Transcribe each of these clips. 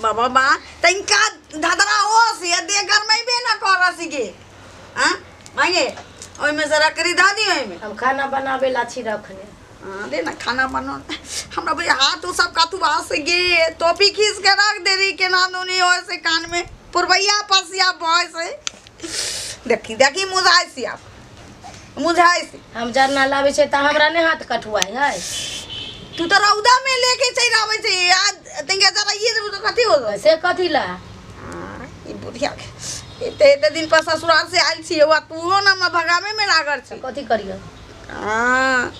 बाबा बा तनिका धधरा होस या दे गरमेबे ना करस गे। हां मांगे ओइमे से रकरी ध दी ओइमे। हम खाना बनाबे ला छी रखने। हाँ, दे ना खाना बनो हमरा बुझे हाथ उ सब कातू बास गे टोपी खींच के रख दे रही केना दुनी होय से कान में पुरवैया पसिया बॉय से देखी देखी मुझाय सी आप मुझाय सी। हम जरना लाबै छै तऽ हमरा नहि हाथ कटुआइ है। तू तो रौदा में लेके चलि आबै छै आ तनिका जरा ये देबू तो कथी हो जाय से कथी ला। ई बुढ़िया के एते एते दिन पर ससुराल से आयल छी आ तूहो ना हमरा भगावे में लागल छी। कथी करियो। हाँ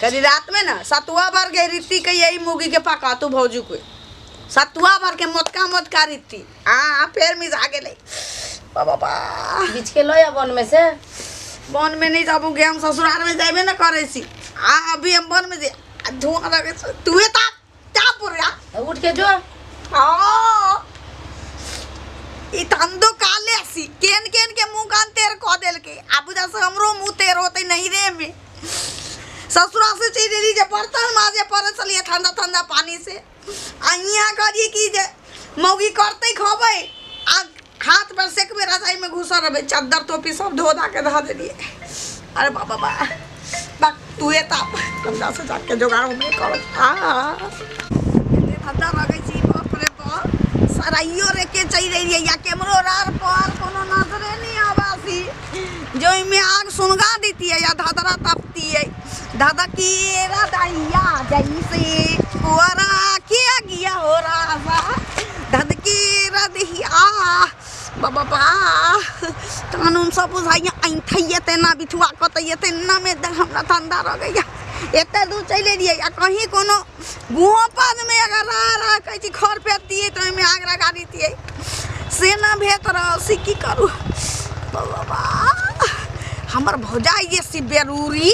कभी रात में ना सतुआ भर के रीति के यही मुगी के पका तू भौजी को सतुआ भर के मोटका मोटका रीति आ फिर मिजा गेलै बाबा बा। बीच के लऽ आ वन में से। वन में नहीं जाबू गे हम ससुराल में जाबे ना करै छी आ अभी हम वन में जे धुआं लगे छै तुहे ताप ताप रे उठ के जो। हाँ ई तंदो काले सी केन केन के मुंह कान तेर क देलके आ बुझा से हमरो मुंह तेर होते नहीं रे में। ससुरा से चलि एली जे बर्तन माजे पड़े छलियै ठंडा ठंडा पानी से आ यहाँ करियै कि जे मौगी करते खबै आ हाथ पर सेकबे रजाई में घुसल रहबै चद्दर टोपी सब धो धा के धऽ देलियै। अरे बाबा बा बा तुहे ताप ठंडा से जाके जोगाड़ हमरे करब। आ एते ठंडा लगै छी बाप रे बाप सराइयो रे के चलि एलियै या केमरो रार पर कोनो नजरे नहीं आवासी जो ओहिमे आग सुनगा देतियै या धधरा तपतियै धधकी रदैया जैसे कुआरा के गिया हो राजा धधकी रदैया बाबा बा कानून सब बुझाइया ऐंठैया तेना बिठुआ कतैया तेना में हमरा ठंडा लगैया। एते दूर चलि एलियै आ कहीं कोनो गुहो पाद में अगर रह रह कहै छी खर पेतियै तऽ ओहिमे आग लगा दितियै से ना भेट रहल से की करू बाबा। हमर भौजाइ जे सी बेरूरी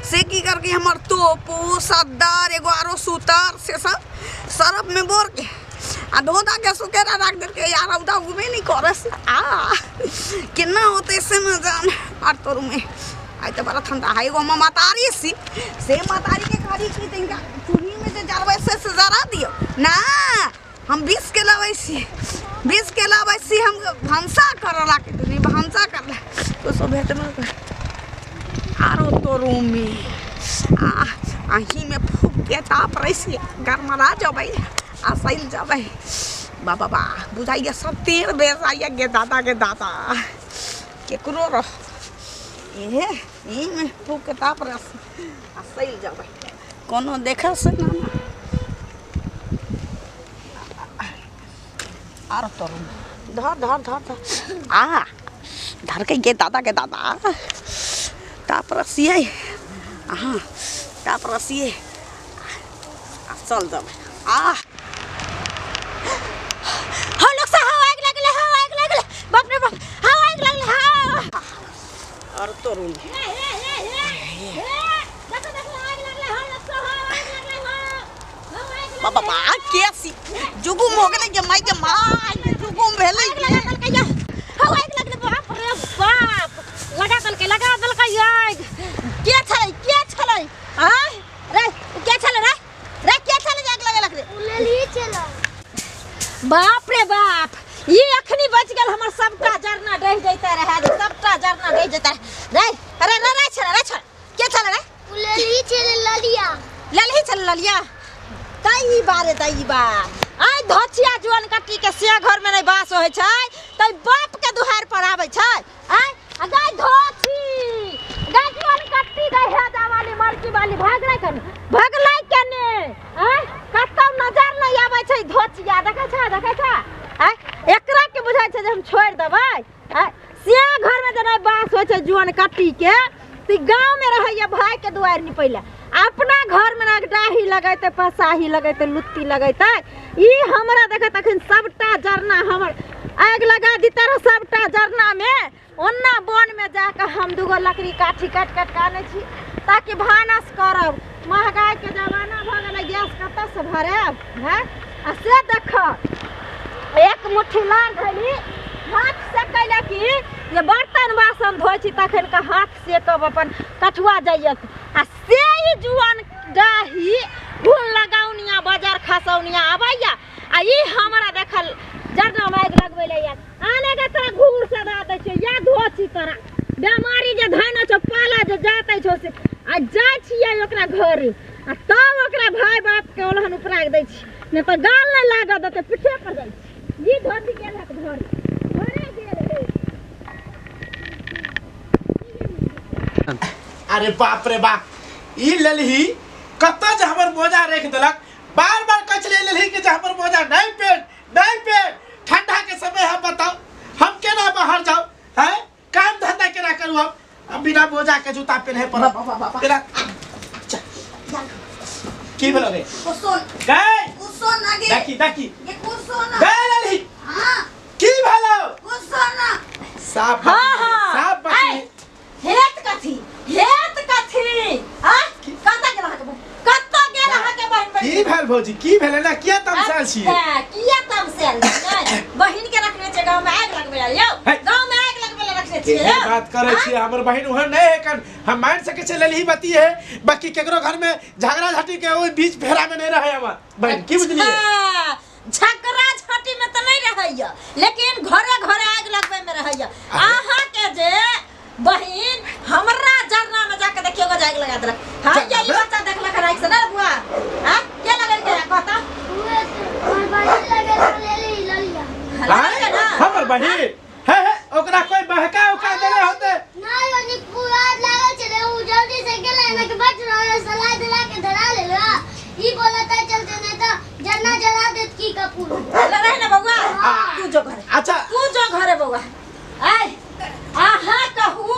से की करके हमर तोपो सद्दर एगो आरो सूतर से सब सरफ में बोर के आ धो धा के सुखेरा राख देलकै यार रौदा उगबे नहीं करे से आ केना होतै से न जान। आर तोरू में आइ तऽ बड़ा ठंडा है एगो हम महतारी सी से महतारी के कहली कि तनिका चूल्ही में जे जरबै से जरा दियौ ना हम 20 के लाबै छी 20 के लाबै छी हम भनसा करऽ लागे दुनी भनसा करला कुछो भेटबे आरो तोरू में आ अही में फूक के ताप रहै छी गरमरा जबै आ सैल जबै बाबा बा बुझाइया सब तेर बेसाइया गे दादा के दादा केकरो रह इहे ई में फूक के ताप रह आ सैल जबै कोनो देखै से ना आरो तोरू धर धर धर धर आ धर के गे दादा के दादा ताप रसिए हाँ ताप रसिए आ चल जबै आ हो लोग सा हवा आग लगले हवा आग लगले बाप रे बाप हवा आग लगले हवा और तोरू हे हे हे हे देखो देखो आग लगले हो लोग सा हवा आग लगले हो हवा आग बाबा बा केसी जुगुम हो गेलै गे माय गे my जुगुम भेलै लगा देलकै या हवा आग लगले बाप रे बाप लगा देलकै आग के छलै हां रे के छलै रे रे के छलै आग लगेलक रे लेली चला। बाप रे बाप ये अखनी बच गेल हमर सबटा जरना डहि जैता रहे सबटा जरना डहि जैता रे अरे रे रे छलै रे छलै के छलै रे लेली चले ललिया। ललही छलै ललिया तई बारे तई बा आइ धोचिया जुअन कट्टी के से घर में नहीं बास होइ छै तई बाप के दुहार पर आबै छै आइ आ गाय धोची गाय जुअन कट्टी गाय हेजा वाली मरकी वाली भागलै कने भागलै केने आइ कतौ नजर नहीं आबै छै धोचिया देखै छै देखै छै आइ एकरा के बुझाइ छै जे हम छोड़ि देबै आइ से घर में जे नहीं बास होइ छै जुअन कट्टी के ती गाँव में रहैया भाई के दुआरि निपैला अपना घर में ना डाही लगैते पसाही लगैते लुत्ती लगैते ई हमरा देखत अखन सबटा जरना हमर आगि लगा दिते रह सबटा जरना में ओन्ना वन में जाके हम दूगो लकड़ी काठी काटि काटि के आनै छी ताकि भानस करब। महगाई के जमाना भऽ गेलै गैस कतऽ से भरायब हैं। आ से देख एक मुट्ठी लार धैली हाथ से कैला कि जे बर्तन बासन धोइ छी तखन के हाथ सेकब अपन कठुआ जाइए आ से ही जुआन डाही घुन लगाउनिया बाजार खसौनिया आबैया आ ई हमरा देखल जरना में आगि लगबै ले यार आने के तोरा घूर से दा दै छै या धोची तोरा बेमारी जे धैने छौ पाला जे जातै छौ से आ जाइ छियै ओकरा घरे आ तब ओकरा भाय बाप के ओलहन उपराग दै छी नहि तऽ गाल नहि लागऽ देतै पीठे पर जाइ छी ई धोती गेल हक घरे घरे गेल हे। अरे बाप रे बाप ई ललही कतऽ जे हमर मोजा राखि देलक बार बार कहै छलियै ललही के जे हमर मोजा नहीं पेन नहीं पेन ठंडा के समय है बताओ हम केना बाहर जाओ हैं काम धंधा केना करू हम अब बिना मोजा के जूता पेन्हे पड़त केना की भेलो रे कुसो गए कुसो ना गे देखी देखी ये कुसो ना गए ललही हां की भेलो कुसो ना साफ हाँ, हाँ। साफ ऐ, हेत कथी हेत कथी आ कतऽ गेल अहाँके बहिन कतऽ गेल अहाँके बहिन की बहिन भेल भौजी की भेलै ना किया तमसायल छियै अच्छा, किया तमसायल छियै बहिन के रखने छियै गाँव में आगि लगबै लए यौ है। गाँव में आगि लगबै लए रखने छियै केहन यौ बात करै छियै हमर बहिन ओहन नहि है कन हम मान सकै छियै ललही बती है बाकी केकरो घर में झगड़ा झाटी के ओहि बीच फेरा में नहीं रहे हमर बहिन की बुझलियै अच्छा, झगड़ा झांटी में तऽ नहि रहैया लेकिन घरे घरे आगि लगबै में रहैया अहाँ के जे बहिन हमरा जरना में जाके देखियो गो आगि लगा देलक हां ये ई बच्चा देखलक हन आगि से ना बुआ हां के लगल के कहता हमर बहिन लगल ले ललिया आँय? हमर बहिन हे हे ओकरा कोई बहका उका देले होते नहीं ओनी पूरा लागल छले उ जल्दी से गेलै ना के बच रहल सलाह दिला के धरा लेला ई बोलता चलते नहीं तो जन्ना जला देत की कपूर लड़ाई ना बउआ तू जो घरे अच्छा तू जो घरे बउआ आय अहाँ कहू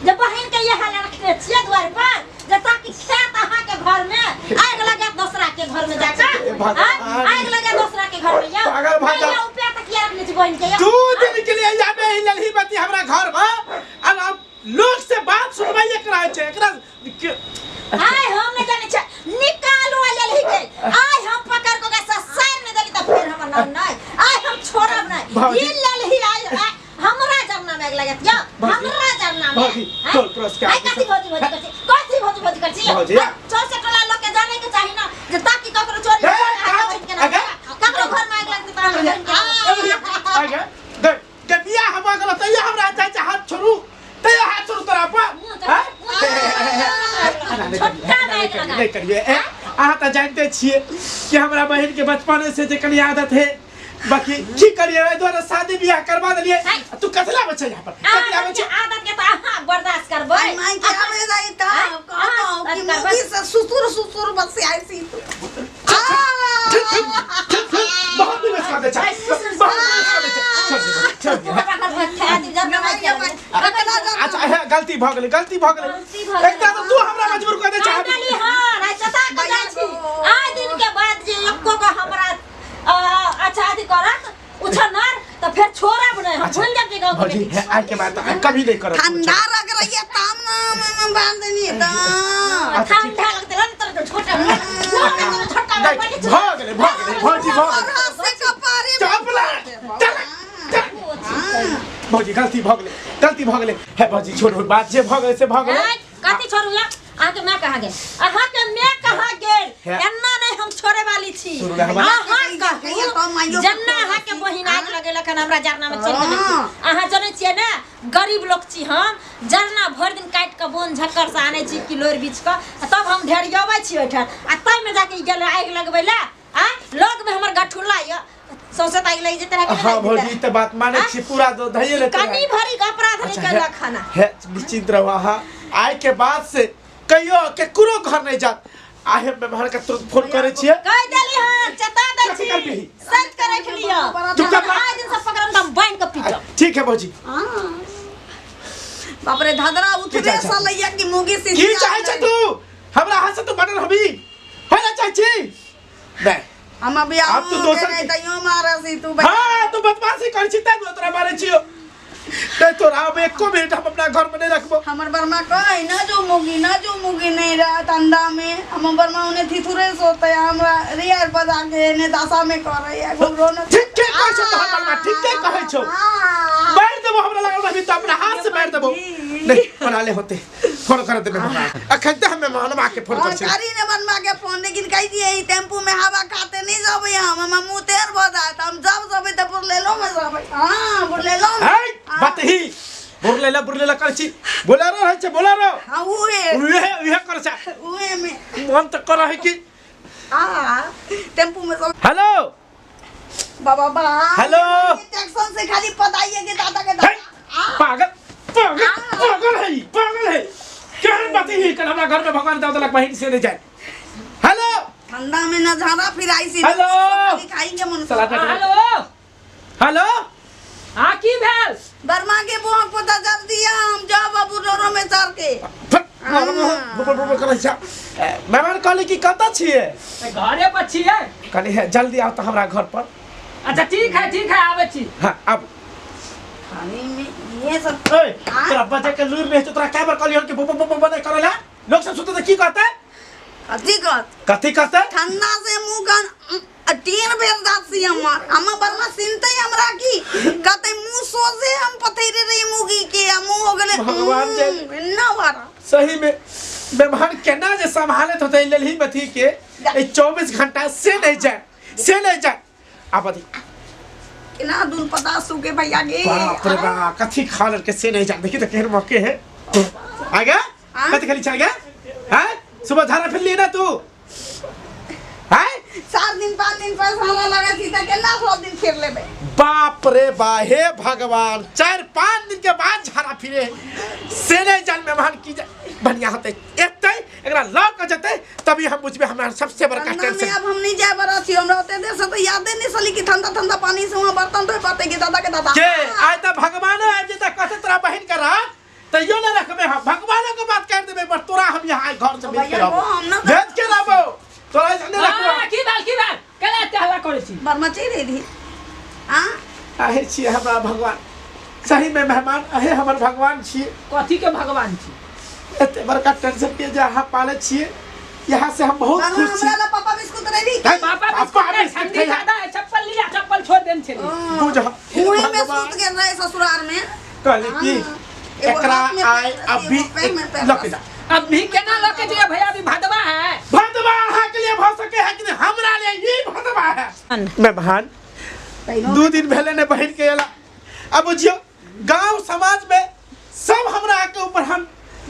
जे बहिन के ये हाल रखने छियै द्वार पर जे ताकि खेत अहाँ के घर में आगि लगा दोसरा के घर में जाकर ए भगवान। आगि लगा दोसरा के घर में यौ पागल भऽ जा। रुपया तक किया रखने छी बहिन के यौ दू दिन के लिए जाबे ही ललही बती हमरा घर में और अब लोग से बात सुनवाई एकरा छै एकरा के- आय हम नहीं जाने छे निकालो आ ललही के आय हम पकड़ के ओकरा ससार में देली त फिर हमर नाम नहीं आय हम छोड़ब नहीं भौजी। ई ललही आय आय, हमरा जरना में आगि लागत यौ भौजी। हमरा जरना में भौजी, टोल पड़ोस के आय आदमी कथी सब- भौजी भौजी करছি कथी भौजी भौजी करছি भौजी। चोर से टोला लोग के जाने के चाही ना जे ताकि ककरो चोरी ए, हो जाए, कहाँ बहिन के ना अगे? ककरो घर में आगि लगतै त अहाँ बहिन के ना। आगे दे के बियाह हम गेलो तैयो हमरा चाहे छै हाथ छोड़ू तैयो हाथ छोड़ू तोरा पर हैं? छोटा में आगि लगा नहीं करिए ए अहाँ तऽ जानते छियै कि हमरा बहिन के बचपने से जे कनि आदत है बाकी की करिए एहि दुआरे शादी बियाह करवा देलियै तू कथला बच्चा यहाँ पर कथला आदत के बच्चा आदत के त अहाँ बर्दाश्त करबै आई माई के आवे जाई त हाँ, कहतो कि हाँ, मुगी से सुसुर सुसुर बस आई सी तू आ बहुत निवेश कर दे बहुत निवेश कर दे छोड़ दे छोड़ दे अच्छा हे गलती भऽ गेलै गलती भऽ गेलै गलती भऽ गेलै। एकटा तऽ तू हमरा मजबूर कऽ दे चाहबी आइ दिन के बाद जे एको गो हमरा अच्छा अथी करत उछनर तऽ फेर छोड़ब नहि हम भूल जाब जे गाँव के भौजी बेटी हे आइ के बाद तऽ कभी नहीं करब ठंडा लग रही है ताम ना बांधनी तो अच्छा, ठीक। ठंडा लगतै ने तोरा छोटा छोटा छोटा नहीं, भऽ गेलै भऽ गेलै भौजी भऽ गेलै और से कपारे में चुप ला चल चल भौजी गलती भऽ गेलै गलती भऽ गेलै हे भौजी छोड़ू बात जे भऽ गेलै से भऽ गेलै कथी छोड़ू या अहाँके माय कहाँ गेल अहाँके माय कहाँ गेल हे। एना नहि हम छोड़े वाली छी सुनू ने हमरा- अहाँ कहिया कहू तो माइयो के जन्ना अहाँके बहिन आगि लगेलक हन हमरा जरना में चलि गेल अहाँ जनै छियै ने गरीब लोक छी हम जरना भरि दिन काटि कऽ बोन झक्कर से आनै छी किलोर बीछ कऽ आ तब हम ढेरियबै छी ओहिठाम आ ताहिमे जाके ई गेल आगि लगबै लए आ लगमे हमर गठुल्ला यऽ सौंसे तऽ आगि लागि जेतै रहए कि नहि हाँ लागि भौजी जेतै ई तऽ बात मानै छी पूरा धैये लेते कनी भरी अपराध नहि अच्छा, केलक खाना हे निश्चिंत रहो अहाँ आइ के बाद से कहियो केकरो घर नहीं जात आइ हम व्यवहार के तुरंत फोन करै छियै कहि देली हन चेता दै कथी छी करबिही? सच के राखि लिअ चुपचाप रह। आइ दिन से पकड़म तऽ हम बान्हि कऽ पीटब ठीक है भौजी बाप रे धदरा उठबे चाहै छै? सलैया कि मुगी से की चाहै छै तू हमरा हाथ से तू बनल हबी है ना चाहै छी नहीं हम अभी आब तू दोसर नहीं तैयो मारा सी तू हाँ तू बदमाशी करै छी तैं तोरा मारै छियो नहीं तोरा अब एको मिनट हम अपना घर में नहीं रखबो हमर बर्मा कहे ना जो मुगी ना जो मुगी नहीं रहा ठंडा में हमर बर्मा उन्हें थीथुरे सोते हमरा रियर बजा के ने दशा में करे है घुमरो न ठीक के कहै छौ तोहर बर्मा ठीक के कहै छौ मार देबो हमरा लगल रहबी तऽ अपना हाथ से मार देबो नहीं बना ले होते फोन कर देबे हमरा अखन तऽ हम मेहमानवा के फोन और कर छी करी ने बनवा के फोन लेकिन कह दिए ई टेम्पू में हवा खाते नहीं जाबे हम हम मुंह तेर भर जाए हम जब जबै त बुरलेलो में जबै। हां, बुरलेलो में। है बतही बुरलेला बुरलेला करै छी, बोलेरो रहै छै, बोलेरो। हां, उहे उहे उहे करै छै। उहे में मन तऽ करै है कि आ टेम्पू में सब। हेलो बाबा बा। हेलो। टेंशन से खाली पताइए के दादा के दादा। है, पागल पागल पागल है ई, पागल है। केहन बात है कल हमरा घर में भगवान दऽ देलक बहिन से नहीं जाए। हेलो। ठंडा में न झाड़ा फिर आई सी। हेलो। खाली खाई के मन। साला। हेलो। हेलो। हाँ, की भेल? बर्मा के बुआ पोता जर दिया हम जाओ बाबू रोरो में चढ़ के। मेहमान कहली कि कतऽ छियै? घरे पर छियै। कहली है जल्दी आओ तऽ हमरा घर पर। अच्छा ठीक है, ठीक है, आबै छी। हाँ, आब खाने में ये सब। ए, तोरा बजे के लूर नहीं, तोरा कै बार कहलियौ कि बो बो बो नहीं करेला? लोग सब सुनते तऽ की कहते? कथी कहत? कथी कहते? ठंडा से मुंह कान तीन बेर दासी हमर हम बर्मा सुनते हमरा की कहते, मुंह सोजे हम पथेरे रही मुगी के आ मुंह हो गेले। भगवान जाने। इतना बारा। सही में मेहमान केना जे संभालत होते लेलही बथी के ए 24 घंटा से नहीं जाए, से नहीं जाए। आब अथी केना दून पता सुके भैया के। बाप रे बाप, कथी खा लड़के से नहीं जान। देखी तो केहन मौके है आ गया। हाँ? कथी खाली चल गया हैं? सुबह झाड़ा फिर लिए ना तू हैं? 7 दिन 5 दिन पर झाड़ा लगे थी त केना 100 दिन फिर लेबे? बाप रे बा, हे भगवान, 4-5 दिन के बाद झाड़ा फिरे से नहीं जान। मेहमान की बढ़िया होते एतै एकरा लऽ के जेतै तभी हम बुझबे हमरा सबसे बड़का ठंडा में टेंशन। अब हम नहीं जाए बड़ा छी हमरा ओते देर से तो यादे नहीं सली कि ठंडा ठंडा पानी से वहां बर्तन धोए पड़ते कि दादा के दादा। के आइ तऽ भगवानो आबि जेतै कहते तोरा बहिन के राख तैयो न रखबे हम, भगवानो के बात कर देबे पर तोरा हम यहाँ घर से भेज के भैया, रहबो। वो हम ना भेज के रहबो, तोरा ऐसे नहीं रखबो। हाँ, की भेल, की भेल? केना एते हल्ला करै छी? बर्मा चलि रही थी। हाँ? आहे छियै हमरा भगवान, सही में मेहमान अहे हमर भगवान छियै। कथी के भगवान छी? एते बड़का टेंशन के जे अहाँ पाले छियै, यहाँ से हम बहुत बर्मा खुश छी। हमरा ला पापा बिस्कुट रही। है, पापा पापा बिस्कुट नहीं, बिस्कुट ठंडी खैहा। ज्यादा है, चप्पल लिया, चप्पल छोड़ देन छेली। बुझ, हे उहे में भगवान। सुत गेल रहे ससुराल में। कहली कि हाँ। एगो एकरा हाथ में आइ पैर अभी रसी, एगो पैर में पैर लऽ के रसी। जा। अब भी केना लऽ के जइयै भैया, अभी भदवा है। भदवा अहाँ के लिए भऽ सके है कि नहीं, हमरा लिए ई भदवा है। मेहमान 2 दिन भेले ने बहिन के एला, अब बुझियो गांव समाज में सब हमरा के ऊपर हम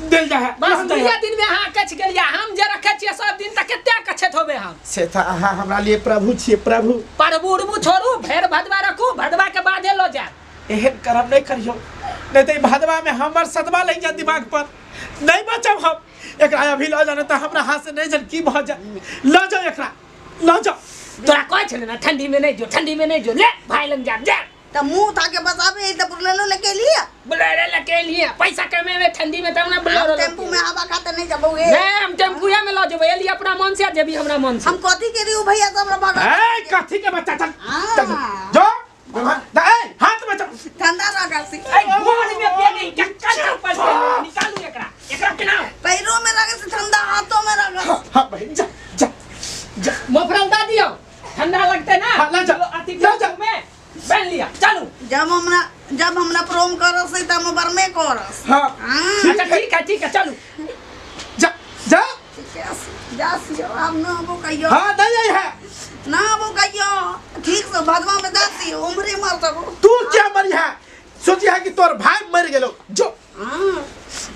देल जा है। बस हम दुइये जाए। दिन में अहाँ कछ गेलियै, हम जे रखै छियै सब दिन तऽ कते कछैत होबै हम। से तऽ अहाँ हमरा लिए प्रभु छियै, प्रभु। प्रभु उर्भु छोड़ू, फेर भदवा रखू, भदवा के बादे लऽ जायब। एहन करम नहीं करियो, नहीं तो ई भदवा में हमर सदमा लग जाए दिमाग पर, नहीं बचब हम। एकरा अभी लऽ जाना तऽ हमरा हाथ से नहीं जान की भऽ जाए। लऽ जाओ एकरा, लऽ जाओ। तोरा कहै छलै ना ठंडी में नहीं जो, ठंडी में नहीं जो, ले भाई लग जा, जा। त मुंह था के बचाबे त बुलेलो लेके एलिए। बोलेरो लेके एलिए, पैसा कमेबे ठंडी में तब ना बोलेरो हम टेम्पू लेके में हवा खाते नहीं जबोगे। नहीं, हम टेम्पूए में लऽ जेबै, एलिए अपना मन से, जेबी हमरा मन से। हम कथी के रियू भैया सब भगा। ए कथी के बच्चा, चल हाँ। चल जो दा, ए हाथ में चल। ठंडा रखा सी। ए गोड़ में पे गई, कक्का चप्पल पे निकालू एकरा, एकरा केना? पैरों में लगे से ठंडा, हाथों में लगे। हाँ बहन, जा जा जा। मोफरल दा दियो, ठंडा लगते ना। हाँ, ला जा, अथी ला जा। में पहन लिया, चलू। जब हमरा प्रोम करस त हम बरमे करस। हाँ। हाँ। अच्छा ठीक है, ठीक है, चलू। जा जा। ठीक है, जा सियो, अब ना वो कहियो। हाँ, नहीं आई है। ना वो कहियो, ठीक से भदवा में जा सियो, उम्रे मर सबो। तू क्या मरी है? सोची है कि तोर भाई मर गेलो, जो। हाँ,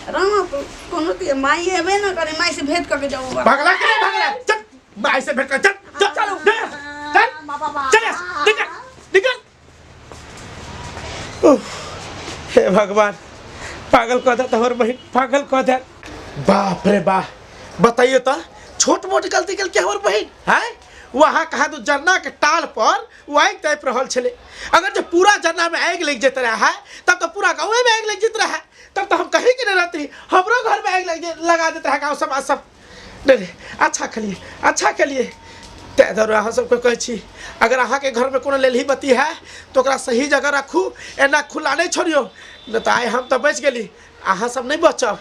रामा तो कोनो ते माई हेबे ना करे, माई से भेंट करके जाओ। भगला के नहीं भगला, चल माई से भेंट कर, चल चल, चलो। चल, चल, चल, निकल निकल। उफ, हे भगवान, पागल कह दे तोहर बहिन, पागल कह दे। बाप रे बाप, बताइए तो छोट मोट गलती कल के हमर बहिन हैं? वहाँ कहा तो जरना के टाल पर वो आगि तापि रहल छलै। अगर जो पूरा जरना में आगि लग जेत रहा है तब तो पूरा गाँवे में आगि लग जेत रहा है, तब तो हम कहीं के नहीं रहती, हमरो घर में आगि लगा देते रहा गाँव समाज सब। नहीं, नहीं, अच्छा खेलिए, अच्छा खेलिए। तैं दुआरे अहाँ सबके कहै छी, अगर अहाँके घरमे कोनो लेलही बत्ती है तऽ ओकरा सही जगह राखू, एना खुला नहि छोड़ियौ, नहि तऽ आइ हम तऽ बचि गेली, अहाँ सब नहि बचब।